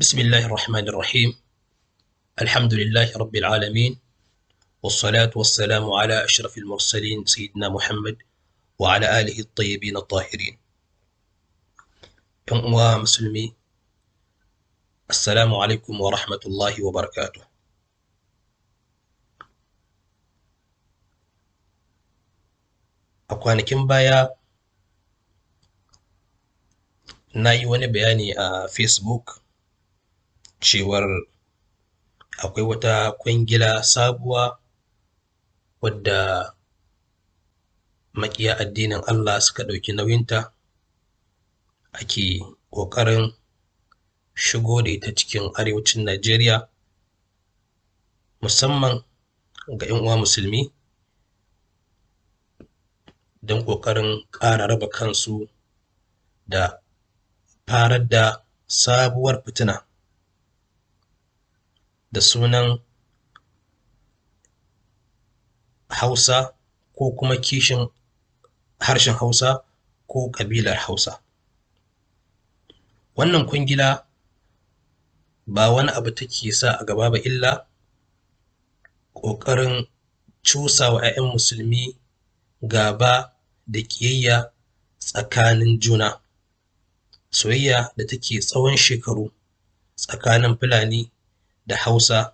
بسم الله الرحمن الرحيم. الحمد لله رب العالمين، والصلاة والسلام على أشرف المرسلين سيدنا محمد وعلى آله الطيبين الطاهرين. ‘Yan uwa musulmi, assalamu alaikum wa rahmatullahi wa barakatuh. A kwanakin baya na yi wani bayani a Facebook cewar akwai wata kwangila sabuwa wadda maƙiya addinin Allah suka ɗauki nauyinta, ake ƙoƙarin shigo da ita cikin arewacin Najeriya, musamman ga ‘yan uwa musulmi, don ƙoƙarin ƙara raba kansu da farar da sabuwar fitina da sunan Hausa ko kuma kishin harshen Hausa ko ƙabilar Hausa. Wannan kwangila ba wani abu take sa a gaba ba illa ƙoƙarin cusa wa ‘ya'yan musulmi gaba da ƙiyayya tsakanin juna, soyayya da take tsawon shekaru tsakanin Fulani da Hausa,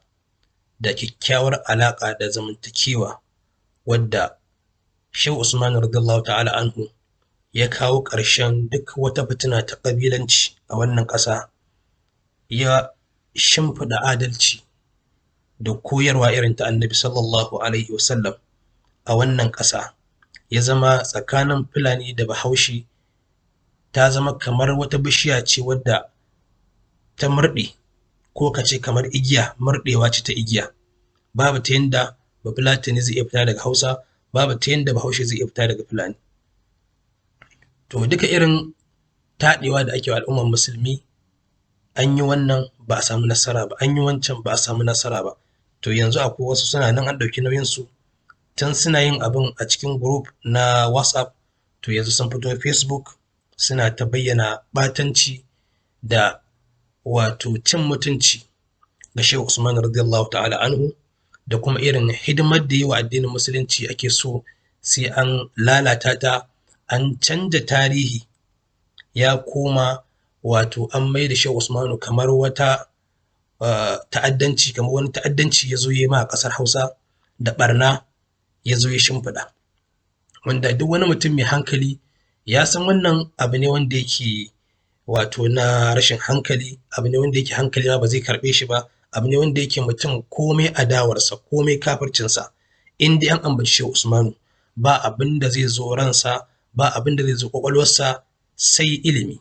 da kyakkyawar alaƙa da zamantakewa wadda Shehu Usmanu radiyallahu ta'ala anhu ya kawo ƙarshen duk wata fitina ta ƙabilanci a wannan ƙasa, ya shimfiɗa adalci da koyarwa irin ta Annabi sallallahu alaihi wasallam a wannan ƙasa, ya zama tsakanin Fulani da Bahaushe ta zama kamar wata bishiya ce wadda ta murɗe, ko ka ce kamar igiya, murɗewa ce ta igiya. Babu ta yanda Bafulatani zai iya fita daga Hausa, babu ta yanda Bahaushe zai iya fita daga Fulani. To duka irin taɗewa da ake wa al'ummar musulmi, an yi wannan ba a samu nasara ba, an yi wancan ba a samu nasara ba. To yanzu akwai wasu suna nan an ɗauki nauyinsu, tun suna yin abin a cikin group na WhatsApp, to yanzu sun fito Facebook suna ta bayyana ɓatanci da wato cin mutunci ga Shehu Usman radiyallahu ta'ala anhu, da kuma irin hidimar da ya yi wa addinin musulunci ake so sai an lalata ta, an canja tarihi ya koma wato an maida Shehu Usmanu kamar wata ta'addanci, kamar wani ta'addanci ya zo ya yi ma ƙasar Hausa da ɓarna ya zo ya shimfiɗa. Wanda duk wani mutum mai hankali ya san wannan abu ne wanda yake wato na rashin hankali, abu ne wanda yake hankali ma ba zai karɓe shi ba, abu ne wanda yake mutum komai adawarsa, komai kafircinsa, in dai an ambaci Shehu Usmanu ba abin da zai zo ransa, ba abin da zai zo ƙwaƙwalwarsa sai ilimi,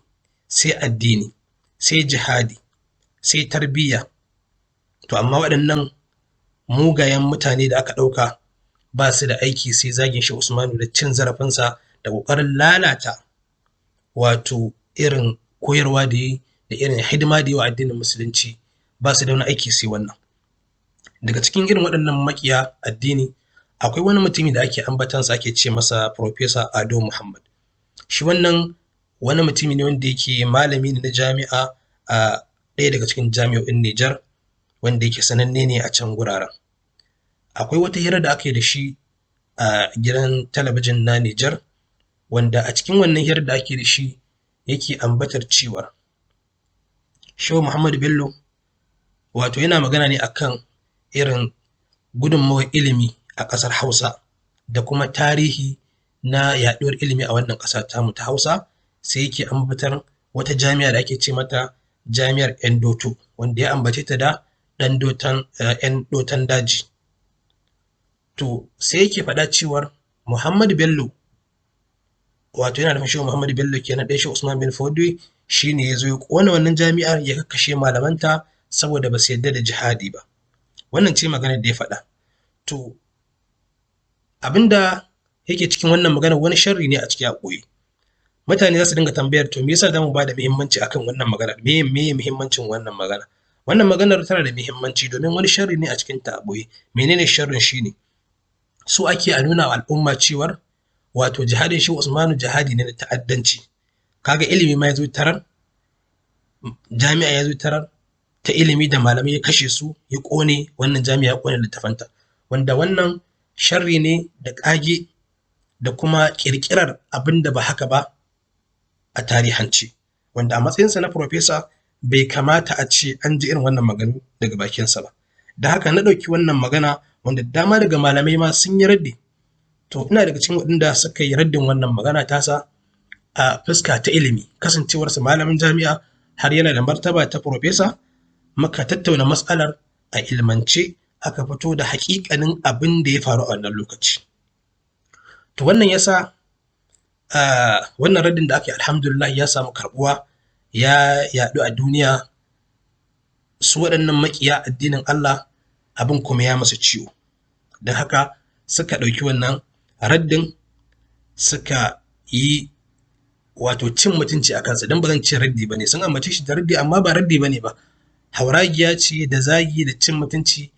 sai addini, sai jihadi, sai tarbiyya. To amma waɗannan mugayen mutane da aka ɗauka ba su da aiki sai zagin Shehu Usmanu da cin zarafinsa da ƙoƙarin lalata wato irin koyarwa da ya yi da irin hidima da ya yi wa addinin musulunci, ba su da wani aiki sai wannan. Daga cikin irin waɗannan maƙiya addini akwai wani mutumi da ake ambatonsa ake ce masa Professor Ado Muhammad. Shi wannan wani mutumi ne wanda yake malami ne na jami'a a ɗaya daga cikin jami'o'in Nijar, wanda yake sananne ne a can guraren. Akwai wata hira da aka yi da shi a gidan talabijin na Nijar, wanda a cikin wannan hirar da ake da shi yake ambatar cewa Shehu Muhammadu Bello wato yana magana ne akan irin gudunmawar ilimi a ƙasar Hausa da kuma tarihi na yaɗuwar ilimi a wannan ƙasa tamu ta Hausa, sai yake ambatar wata jami'a da ake ce mata Jami'ar ‘Yan Doto, wanda ya ambace ta da ‘yan doton daji. To sai yake faɗa cewar Muhammadu Bello, wato yana nufin Shehu Muhammadu Bello kenan, ɗan Shehu Usman bin Fodio, shi ne ya zo ya ƙona wannan jami'ar ya kakkashe malamanta saboda ba su yarda da jihadi ba. Wannan ce maganar da ya faɗa. To abin da yake cikin wannan maganar wani sharri ne a ciki a ɓoye. Mutane za su dinga tambayar, to me yasa za mu ba da muhimmanci akan wannan maganar? Meye muhimmancin wannan magana? Wannan maganar tana da muhimmanci domin wani sharri ne a cikinta a ɓoye. Mene ne sharrin? Shi ne so ake a nuna wa al'umma cewar wato jihadin Shehu Usmanu jihadi ne na ta'addanci. Kaga ilimi ma ya zo tarar, jami'a ya zo tarar, ta ilimi da malamai, ya kashe su, ya ƙone wannan jami'a, ya ƙone littafanta, wanda wannan sharri ne da ƙage da kuma ƙirƙirar abin da ba haka ba a tarihance, wanda a matsayinsa na farfesa bai kamata a ce an ji irin wannan maganganu daga bakinsa ba. Da haka na ɗauki wannan magana, wanda dama daga malamai ma sun yi raddi. To, ina daga cikin waɗanda suka yi raddin wannan magana tasa a fuska ta ilimi, kasancewarsa malamin jami'a har yana da martaba ta farfesa. Muka tattauna matsalar a ilmance, aka fito da haƙiƙanin abin da ya faru a wannan lokaci. To, wannan yasa wannan raddin da aka yi, alhamdulillah, ya samu karɓuwa, ya yaɗu a duniya. Su waɗannan maƙiya addinin Allah, abin kuma ya musu ciwo, don haka suka ɗauki wannan raddin suka yi wato cin mutunci a kansa. Don ba zan ce raddi ba ne, sun ambace shi da raddi, amma ba raddi ba ne ba, hauragiya ce da zagi da cin mutunci,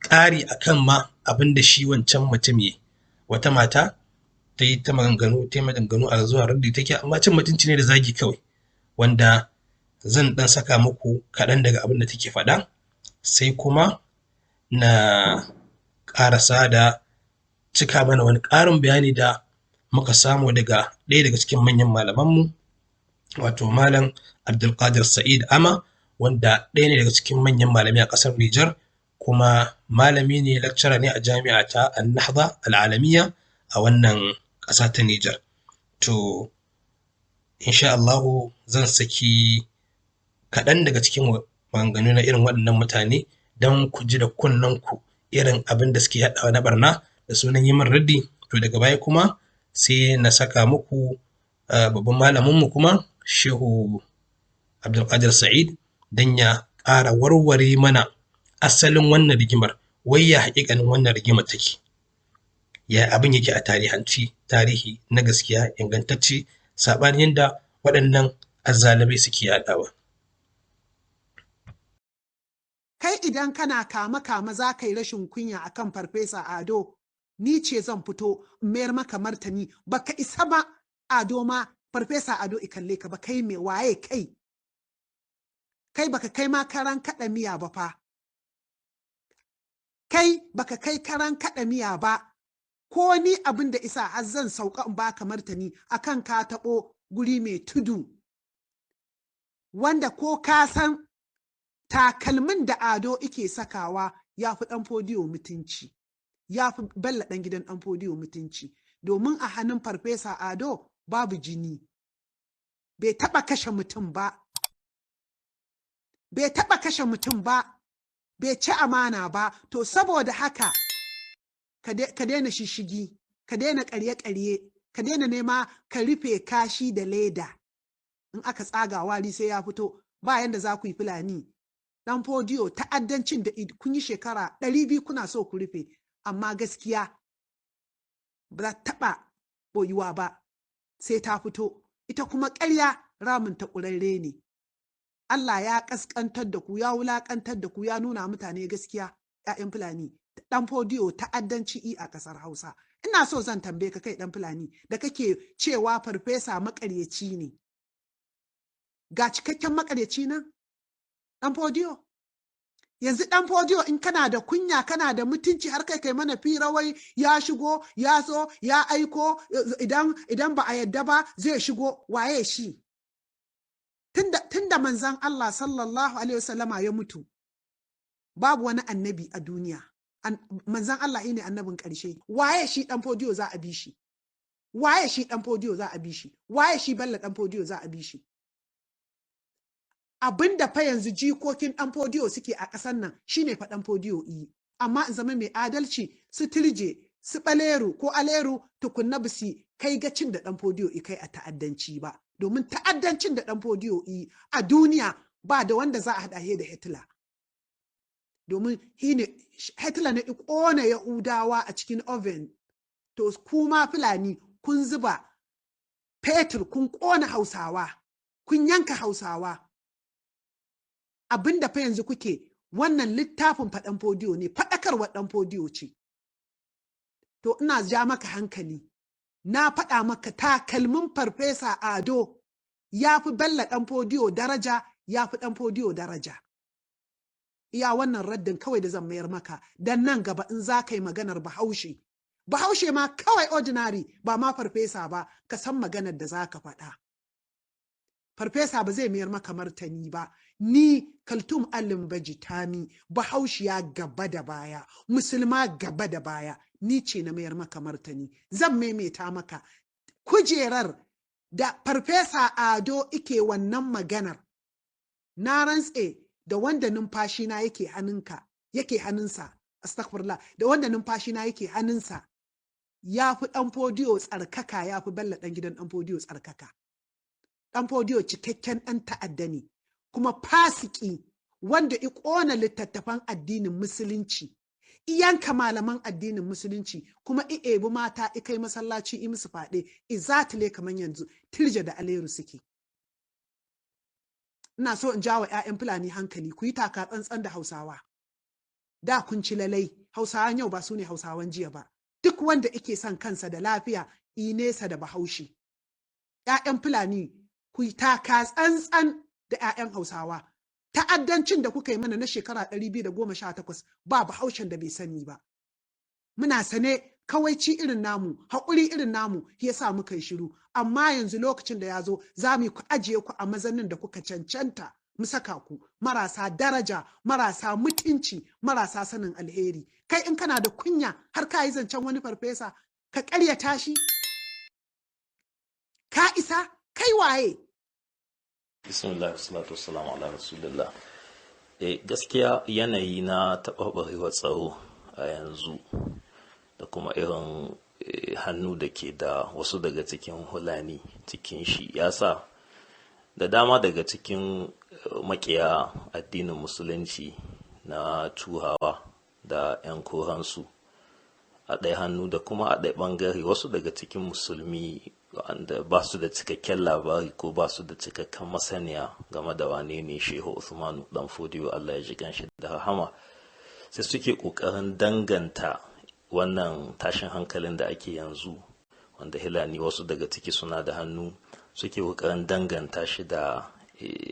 ƙari a kan ma abin da shi wancan mutum ya. Wata mata ta yi ta maganganu, ta yi maganganu a zuwa raddi take, amma cin mutunci ne da zagi kawai, wanda zan ɗan saka muku kaɗan daga abin da take faɗa, sai kuma na ƙarasa da cika mana wani ƙarin bayani da muka samu daga ɗaya daga cikin manyan malamanmu, wato Malam Abdulkadir Sa'id Ama, wanda ɗaya ne daga cikin manyan malamai a ƙasar Nijar, kuma malami ne, lecturer ne a jami'a ta An-Nahda Al'alamiya a wannan ƙasa ta Nijar. To, insha Allahu zan saki kaɗan daga cikin maganganu na irin waɗannan mutane don ku ji da kunnenku irin abin da suke yaɗawa na ɓarna da sunan yi min raddi. To, daga baya kuma sai na saka muku babban malaminmu kuma, Shehu Abdulkadir Sa'id, don ya ƙara warware mana asalin wannan rigimar, wai ya haƙiƙanin wannan rigimar take, ya abin yake a tarihance, tarihi na gaskiya ingantacce, saɓanin yadda waɗannan azzalumai suke yaɗawa. Kai, idan kana kama kama za ka yi rashin kunya akan Farfesa Ado, ni ce zan fito in mayar maka martani. Baka isa ba, Ado ma Farfesa Ado i kalle ka ba. Kai mai waye kai? Kai baka kai ma karan kaɗa miya ba fa. Kai baka kai karan kaɗa miya ba. Ko ni abin da isa har zan sauka in baka martani akan ka taɓo guri mai tudu, wanda ko ka san takalmin da Ado ike sakawa ya fi ɗan Fodiyo mutunci, ya fi Bella ɗan gidan ɗan Fodiyo mutunci, domin a hannun Farfesa Ado babu jini. Bai taɓa kashe mutum ba, bai taɓa kashe mutum ba, bai ci amana ba. To, saboda haka ka daina shishigi, ka daina ƙarye-ƙarye, ka daina nema ka rufe kashi da leda. In aka tsaga, wari sai ya fito. Ba yanda za ku yi, Fulani. Ɗan Fodiyo, ta'addancin da kun yi shekara 200 kuna so ku rufe, amma gaskiya ba za taɓa ɓoyuwa ba, sai ta fito. Ita kuma ƙarya ramin ta ƙurarre ne. Allah ya ƙasƙantar da ku, ya wulaƙantar da ku, ya nuna mutane gaskiya. 'Ya'yan Fulani, ɗan Fodiyo ta'addanci i a ƙasar Hausa. Ina so zan tambaye ka, kai ɗan Fulani da kake cewa Farfesa maƙaryaci ne, ga cikakken maƙaryaci nan, ɗan Fodiyo. Yanzu ɗan Fodiyo, in kana da kunya, kana da mutunci, har kai kai mana firawai ya shigo, ya zo ya aiko, idan ba a yadda ba zai shigo. Waye shi? Tunda manzan Allah sallallahu alaihi wasallama ya mutu, babu wani annabi a duniya. Manzan Allah ne annabin ƙarshe. Waye shi ɗan Fodiyo za a bi shi? Waye shi ɗan Fodiyo za a bi shi? Waye shi Bella ɗan Fodiyo za a bi shi? Abin da fa yanzu jikokin ɗan Fodiyo suke a ƙasar nan shine fa ɗan Fodiyo yi. Amma in zama mai adalci, su Turje, su Ɓaleru ko Aleru tukunna bisi kai gacin da ɗan Fodiyo i kai a ta'addanci ba, domin ta'addancin da ɗan Fodiyo yi a duniya ba da wanda za a haɗa da Hitler, domin Hitler ne ƙona Yahudawa a cikin oven. To, kuma Fulani kun zuba fetur, kun ƙona Hausawa, kun yanka Hausawa. Abin da fa yanzu kuke, wannan littafin faɗan Fodiyo ne, faɗakarwar ɗan Fodiyo ce. To, ina ja maka hankali, na faɗa maka, takalmin Farfesa Ado ya fi Bella ɗan Fodiyo daraja, ya fi ɗan Fodiyo daraja. Iya wannan raddin kawai da zan mayar maka, dan nan gaba in za ka yi maganar Bahaushe, Bahaushe ma kawai ordinary, ba ma farfesa ba, ka san maganar da za ka faɗa. Farfesa ba zai mayar maka martani ba. Ni Kaltum Alin Bajitami, Bahaushiya gaba da baya, Musulma gaba da baya, ni ce na mayar maka martani. Zan maimaita maka, kujerar da Farfesa Ado ike wannan maganar, na rantse da wanda numfashi na yake hannunka, yake hannunsa, astaghfirullah, da wanda numfashi na yake hannunsa, ya fi ɗan Fodiyo tsarkaka, ya fi Bello ɗan gidan ɗan Fodiyo tsarkaka. Ɗan Fodiyo cikakken ɗan ta'adda ne, kuma fasiki, wanda i ƙona littattafan addinin Musulunci, i yanka malaman addinin Musulunci, kuma i ebi mata i kai masallaci i musu faɗe izatile kamar yanzu Tirje da Aleru suke. Ina so in jawa 'ya'yan Fulani hankali, ku yi taka tsantsan da Hausawa. Da kun ci lalai, Hausawan yau ba su ne Hausawan jiya ba. Duk wanda ike son kansa da lafiya, i nesa da Bahaushe. 'Ya'yan Fulani, ku yi taka tsantsan da 'ya'yan Hausawa. Ta'addancin da kuka yi mana na shekara 218, ba Bahaushen da bai sani ba. Muna sane. Kawaici irin namu, haƙuri irin namu ya sa muka yi shiru, amma yanzu lokacin da ya zo za mu ku ajiye ku a mazanin da kuka cancanta mu saka ku, marasa daraja, marasa mutunci, marasa sanin alheri. Kai, in kana da kunya, har ka yi zancen wani farfesa, ka ƙaryata shi, ka isa? Kai waye? Bismillah, salatu wassalamu ala rasulillah. Gaskiya yanayi na taɓarɓarewar tsaro a yanzu da kuma irin hannu da ke da wasu daga cikin Hulani cikin shi, ya sa da dama daga cikin makiya addinin Musulunci na Turawa da 'yan koransu a ɗaya hannu, da kuma a ɗaya ɓangare wasu daga cikin Musulmi wanda ba su da cikakken labari ko ba su da cikakken masaniya game da wane ne Shehu Usmanu Dan Fodiyo, Allah ya ji ganshi da rahama, sai suke ƙoƙarin danganta wannan tashin hankalin da ake yanzu, wanda Hilani wasu daga ciki suna da hannu, suke ƙoƙarin danganta shi da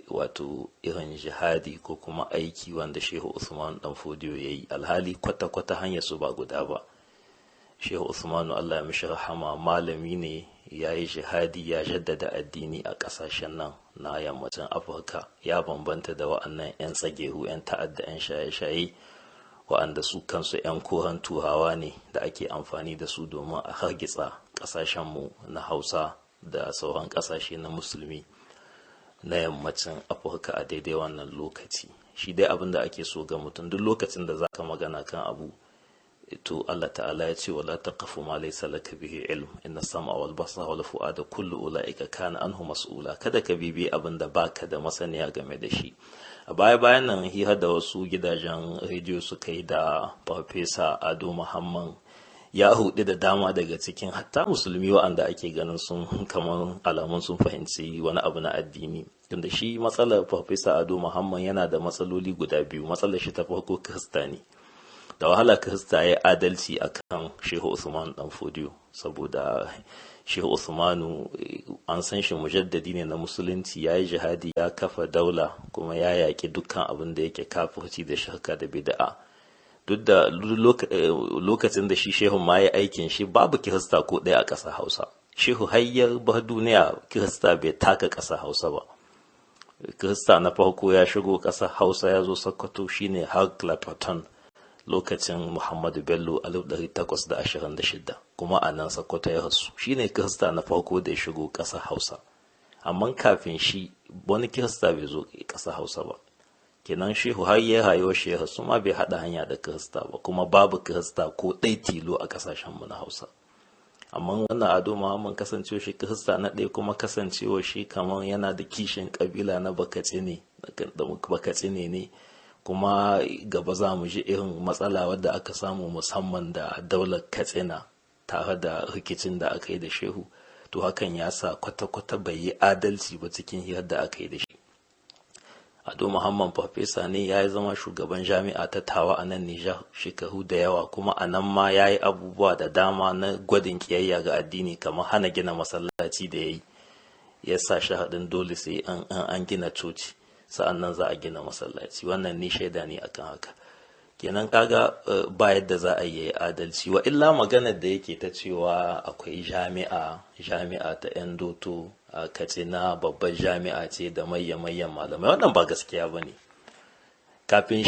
wato irin jihadi ko kuma aiki wanda Shehu Usman Dan Fodiyo ya yi, alhali kwata-kwata hanyar su ba guda ba. Shehu Usmanu, Allah ya mishi rahama, malami ne, ya yi jihadi, ya jaddada addini a ƙasashen nan na yammacin Afirka. Ya bambanta da wa'annan 'yan tsageru, 'yan ta'adda, 'yan shaye-shaye, wa'anda su kansu 'yan koran Turawa ne da ake amfani da su domin a hargitsa ƙasashenmu na Hausa da sauran ƙasashe na Musulmi na yammacin Afirka a daidai wannan lokaci. Shi dai abin da ake so ga mutum, duk lokacin da za ka magana kan abu, to Allah ta'ala ya ce: "Wala taqfu ma laysa laka bihi ilm, inna sam'a wal basara wal fu'ada kullu ulaika kana anhu mas'ula." Kada ka bibi abin da baka da masaniya game da shi. A baya bayan nan, hira da wasu gidajen rediyo suka yi da Farfesa Ado Muhammad ya hudu da dama daga cikin hatta Musulmi wa'anda ake ganin sun kamar alamun sun fahimci wani abu na addini. Tunda shi matsalar Farfesa Ado Muhammad, yana da matsaloli guda biyu. Matsalar shi ta farko, Kirista ne. Da wahala Kirista ya adalci akan Shehu Usman Dan Fodiyo, saboda Shehu Usmanu an san shi mujaddadi ne na Musulunci, ya yi jihadi, ya kafa daula, kuma ya yaƙi dukkan abin da yake kafirci da shirka da bid'a. Duk da lokacin da shi Shehun ma ya aikin shi, babu Kirista ko ɗaya a ƙasar Hausa. Shehu hayyar bar duniya, Kirista bai taka ƙasar Hausa ba. Kirista na farko ya shigo ƙasar Hausa, ya zo Sokoto, shine har Clapperton lokacin Muhammadu Bello 1826, kuma a nan Sokoto ya rasu. Shine Kirista na farko da ya shigo ƙasar Hausa, amma kafin shi wani Kirista bai zo ƙasar Hausa ba. Kenan Shehu har ya rayuwar shi ya rasu ma bai haɗa hanya da Kirista ba, kuma babu Kirista ko ɗai tilo a ƙasashenmu na Hausa. Amma wannan Ado Muhammad, kasancewa shi Kirista na ɗaya, kuma kasancewa shi kamar yana da kishin ƙabila na Bakatsine ne, kuma gaba za mu ji irin matsala wadda aka samu musamman da daular Katsina tare da rikicin da aka yi da Shehu. To hakan ya sa kwata-kwata bai yi adalci ba cikin hirar da aka yi da shi. Ado Muhammad farfesa ne, ya yi zama shugaban jami'a ta Tawa a nan Nijar shekaru da yawa, kuma a nan ma ya yi abubuwa da dama na gwadin kiyayya ga addini, kamar hana gina masallaci da ya yi, ya sa shahadin dole sai an gina coci. Sa'an nan za a gina masallaci. Wannan ni shaida ne akan haka. Kenan kaga ba yadda za a yi adalci wa illa maganar da yake ta cewa akwai jami'a, jami'a ta 'yan doto a Katsina, babbar jami'a ce da mayya-mayyan malamai, wannan ba gaskiya ba ne. Kafin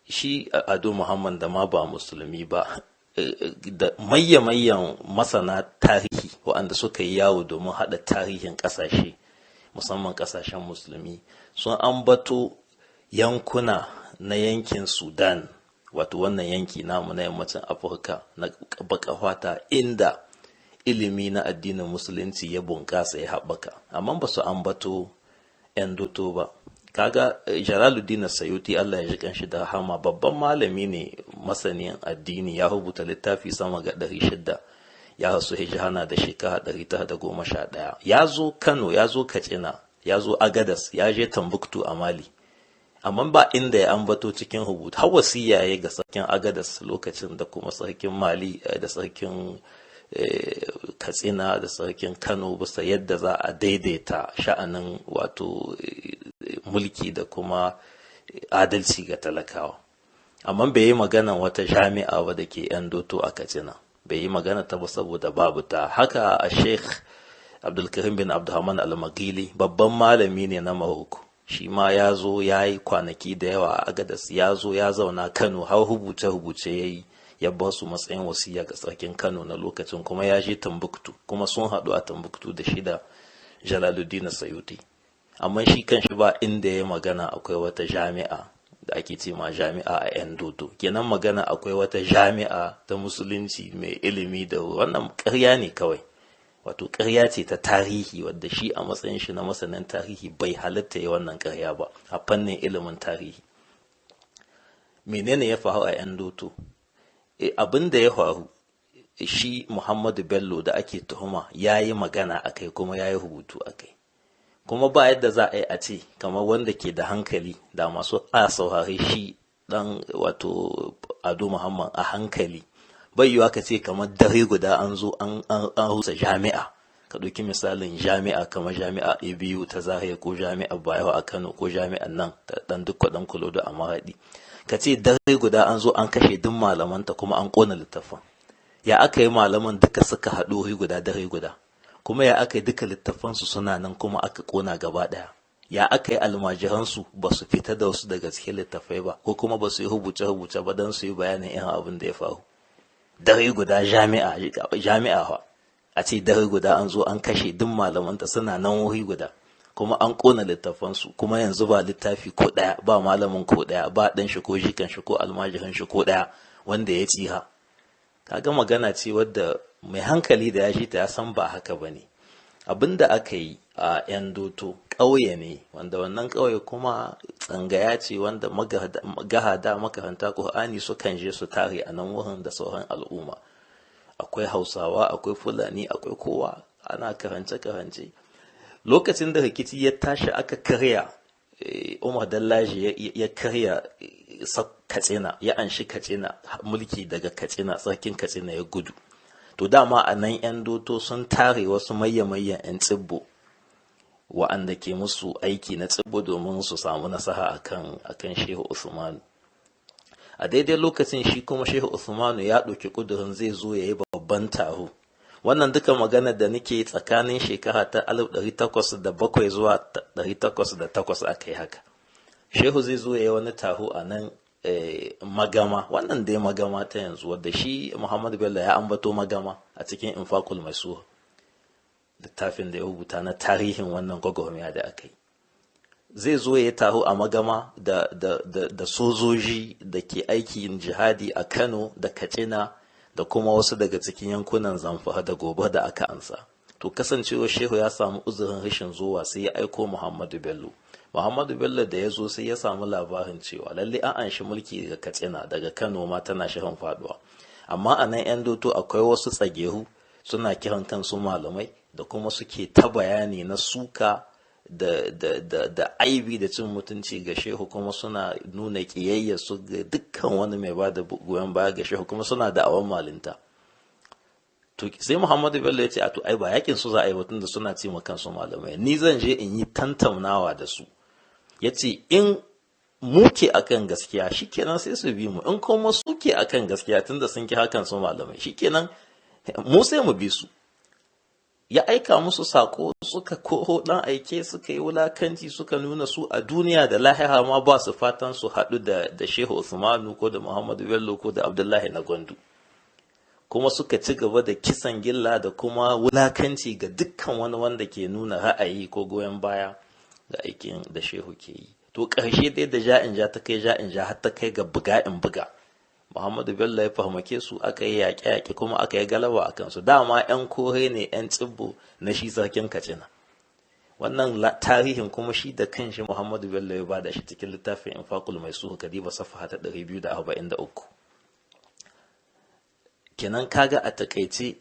shi Ado Muhammad da ma ba musulmi ba, da mayya-mayyan masana tarihi waɗanda suka yi yawo domin haɗa tarihin ƙasashe, musamman ƙasashen musulmi, sun ambato yankuna na yankin Sudan, wato wannan yanki namu na yammacin Afirka na baka fata, inda ilimi na addinin musulunci ya bunƙasa, ya haɓaka, amma ba su ambato 'yan doto ba. Kaga Jalaluddin Sayuti, Allah ya ji kanshi da hama, babban malami ne, masanin addini, ya rubuta littafi sama ga 600, ya rasu hijira na da shekara 911. Ya zo Kano, ya zo Katsina, ya zo Agadas, ya je Tambuktu a Mali, amma ba inda ya ambato cikin rubutu. Har wasiya ya ga sarkin Agadas lokacin da kuma sarkin Mali da sarkin Katsina da sarkin Kano bisa yadda za a daidaita sha'anin wato mulki da kuma adalci ga talakawa, amma bai yi magana wata jami'a ba da ke 'yan doto a Katsina. Bai yi magana ta ba saboda babu ta. Haka a Sheikh Abdulkarim bin Abdulrahman Al-Maghili, babban malami ne na Maroko, shi ma ya zo ya yi kwanaki da yawa a Agadas, ya zo ya zauna Kano, har rubuce-rubuce ya yi, ya ba su matsayin wasiya ga sarkin Kano na lokacin, kuma ya je Tambuktu, kuma sun haɗu a Tambuktu da shi da Jalaluddin Sayuti, amma shi kan shi ba inda ya magana akwai wata jami'a da ake ce ma jami'a a 'yan dodo. Kenan magana akwai wata jami'a ta musulunci mai ilimi da wannan ƙarya ne kawai, wato ƙarya ce ta tarihi wadda shi a matsayin shi na masanin tarihi bai halatta ya wannan ƙarya ba a fannin ilimin tarihi. Menene ya faru a 'yan doto? Abin da ya faru, shi Muhammadu Bello da ake tuhuma ya yi magana a kai kuma ya yi rubutu a kai, kuma ba yadda za a yi a ce kamar wanda ke da hankali da masu a saurari shi dan wato Ado Muhammad a hankali, bai yiwa ka ce kamar dare guda an zo an rusa jami'a. Ka ɗauki misalin jami'a kamar jami'a ABU ta Zaria, ko jami'ar Bayero a Kano, ko jami'an nan ta dan dukkan dan Kulodo a Maradi, ka ce dare guda an zo an kashe duk malamanta kuma an ƙona littafan. Ya aka yi malaman duka suka haɗu wuri guda dare guda? Kuma ya aka yi duka littafansu suna nan kuma aka ƙona gaba ɗaya? Ya aka yi almajiransu ba su fita da wasu daga cikin littafai ba, ko kuma ba su yi rubuce-rubuce ba don su yi bayanin irin abin da ya faru dare guda? Jami'a, jami'a a ce dare guda an zo an kashe duk malamanta suna nan wuri guda kuma an ƙona littafansu, kuma yanzu ba littafi ko ɗaya, ba malamin ko ɗaya, ba ɗan shi ko jikan shi ko almajiran shi ko ɗaya wanda ya tsira. Kaga magana ce wadda mai hankali da ya shi ta ya san ba haka ba ne. Abin da aka yi a 'yan doto ƙauye ne, wanda wannan ƙauye kuma tsangaya ce wanda magahada makaranta ƙur'ani sukan je su tare a nan wurin da sauran al'umma. Akwai Hausawa, akwai Fulani, akwai kowa, ana karance-karance. Lokacin da rikici ya tashi aka karya Umar Dallaji ya karya Katsina, ya anshi Katsina mulki daga Katsina, sarkin Katsina ya gudu. To dama a nan 'yan doto sun tare wasu mayya-mayyan 'yan tsibbo wa'anda ke musu aiki na tsibbo domin su samu nasara akan Shehu Usmanu. A daidai lokacin shi kuma Shehu Usmanu ya ɗauki ƙudurin zai zo ya yi babban taro. Wannan duka magana da nake tsakanin shekara ta 1807 zuwa 1808 aka yi haka. Shehu zai zo ya yi wani taro a nan Magama, wannan dai Magama ta yanzu, wadda shi Muhammadu Bello ya ambato Magama a cikin Infaqul Maisur, littafin da ya rubuta na tarihin wannan gwagwarmaya da aka yi. Zai zo ya taro a Magama da sojoji da ke aikin jihadi a Kano da Katsina da kuma wasu daga cikin yankunan Zamfara da Gobe da aka ansa. To kasancewa Shehu ya samu uzurin rashin zuwa, sai ya aiko Muhammadu Bello. Muhammadu Bello da ya zo sai ya samu labarin cewa lalle an anshi mulki daga Katsina, daga Kano ma tana shirin faduwa, amma a nan 'yan doto akwai wasu tsageru suna kiran kansu malamai da kuma suke ta bayani na suka da aibi da cin mutunci ga Shehu, kuma suna nuna ƙiyayya su ga dukkan wani mai ba da goyon baya ga Shehu, kuma suna da awon malinta. To sai Muhammadu Bello ya ce, a to ai ba yakin su za a yi batun da suna ce kansu malamai, ni zan je in yi tantaunawa da su. Ya ce in mu ke akan gaskiya shikenan sai su bi mu, in kuma su ke akan gaskiya tunda sun ki hakan su malamai, shikenan mu sai mu bi su. Ya aika musu sako, suka koro dan aike, suka yi wulakanci, suka nuna su a duniya da lahira ma ba su fatan su haɗu da Shehu Usmanu ko da Muhammadu Bello ko da Abdullahi na Gwandu. Kuma suka ci gaba da kisan gilla da kuma wulakanci ga dukkan wani wanda ke nuna ra'ayi ko goyon baya ga aikin da Shehu ke yi. To ƙarshe dai da ja'in ja ta kai ja'in ja har ta kai ga buga in buga. Muhammadu Bello ya fahimce su, aka yi yaƙe-yaƙe kuma aka yi galaba a kansu. Dama 'yan kore ne, 'yan tsibbo na shi sarkin Katsina. Wannan tarihin kuma shi da kanshi Muhammadu Bello ya bada shi cikin littafin Infaqul Maisur, Kadiba safaha ta 243. Kenan kaga a takaice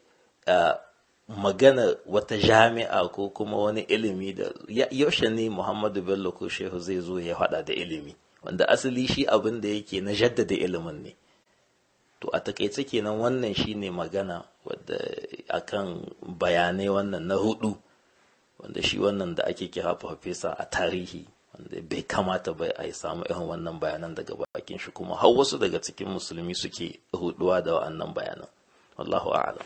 magana wata jami'a ko kuma wani ilimi da yaushe ne Muhammadu Bello ko Shehu zai zo ya faɗa da ilimi, wanda asali shi abin da yake na jaddada ilimin ne. To a takaice kenan wannan shine magana wadda akan bayanai wannan na hudu, wanda shi wannan da ake kira farfesa a tarihi, wanda bai kamata ba a samu irin wannan bayanan daga bakin shi, kuma har wasu daga cikin musulmi suke huduwa da wannan bayanan. Wallahu a'lam.